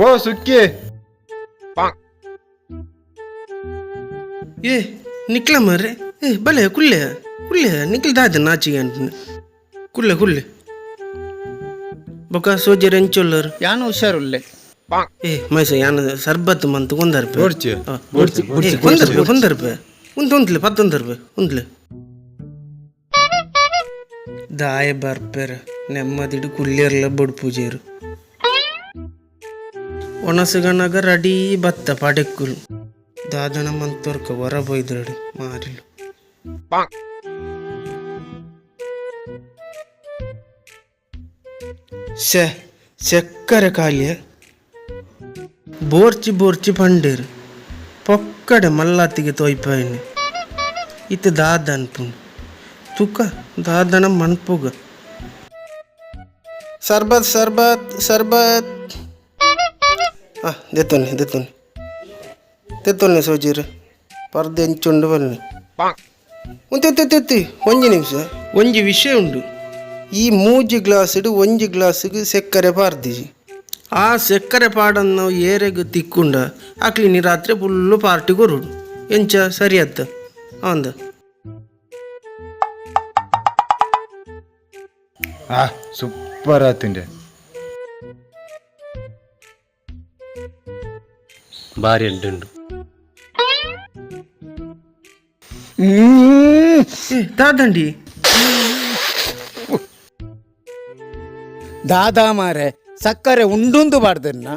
ಓ ಸುಕ್ಕಿ. ಏ ನಿಕ್ಲ ಮಾರ್ರೆ, ಏ ಬಲೆ ಕುಲ್ಲೆ ಕುಲ್ಲೆ, ನಿಕ್ಲ ದಾದ ನಾಚಿಗೆ ಅಂತ, ಕುಲ್ಲೆ ಕುಲ್ಲೆ. ಬೊಕ ಸೋಜರ್ ಎಂಚೊಲ್ಲರು? ಯಾನು ಹುಷಾರುಲ್ಲೆ. ಏ ಮೈಸ, ಯಾನ ಸರ್ಬತ್ ಮಂತ್ ಕೊಂದರ್ಪೆ. ಬೋಡ್ಚಿ. ಕೊಂದರ್ಪೆ ಕೊಂದರ್ಪೆ, ಉಂತು ಉಂತ್ಲೆ ಪತ್ತೊಂದರ್ಪೆ ಉಂತ್ಲೆ. ದಾಯ ಬರ್ಪೆರ್ ನೆಮ್ಮದಿಡು ಕುಲ್ಲೆರ್ಲ ಬೊಡ್ಪುಜೇರು. ಒಣಸುಗನಗ ರೆಡಿ ಬತ್ತ ಪಡೆಕ್ಕುಲು ದಾದನ ಮಂತೊರ್ಕ ಹೊರ ಬೊಯ್ದ್ರಡು ಮಾರಿಲು. ಶೆ, ಸೆಕ್ಕರೆ ಕಾಲಿಯ ಬೋರ್ಚಿ ಬೋರ್ಚಿ ಪಂಡೇರು ಪೊಕ್ಕಡೆ ಮಲ್ಲಾತಿಗೆ ತೋಯ್ಪಾಯಿನಿ. ಇತ್ತೆ ದಾದ ಅನ್ಪುಂಡು ತುಕ ದಾದನ ಮನ್ಪುಗ. ಸರ್ಬತ್ ಸರ್ಬತ್ ಸರ್ಬತ್. ಆ ದೆತ್ತೊನ್ನೆ ದೆತ್ತೊನ್ನೆ ದೆತ್ತೊನ್ನೆ. ಸೋಜಿರು ಪರ್ದೆ ಎಂಚುಂಡು ಬನ್ನಿ. ಉಂತಿ ಉಂತಿ ಉಂತಿ, ಒಂಜಿ ನಿಮಿಷ, ಒಂಜಿ ವಿಷಯ ಉಂಡು. ಈ ಮೂಜಿ ಗ್ಲಾಸ್ಡ್ ಒಂಜಿ ಗ್ಲಾಸ್ಗೆ ಸೆಕ್ಕರೆ ಪಾರ್ದಿಜಿ. ಆ ಸೆಕ್ಕರೆ ಪಾಡನ್ನು ಏರೆಗ್ ತಿಕ್ಕುಂಡ ಅಕ್ಲಿನಿ ರಾತ್ರಿ ಫುಲ್ಲು ಪಾರ್ಟಿ ಕೊರುಡು. ಎಂಚ, ಸರಿ ಅತ್ತ ಅಂದ? ಆ ಸೂಪರ್ ಆತುಂಡೆ. ಭಾರಿ ಉಂಟು. ಏ ದಾದಂಡಿ. ದಾದಾ ಮಾರೆ, ಸಕ್ಕರೆ ಉಂಡುಂದು ಬಾಡ್ದನ್ನ.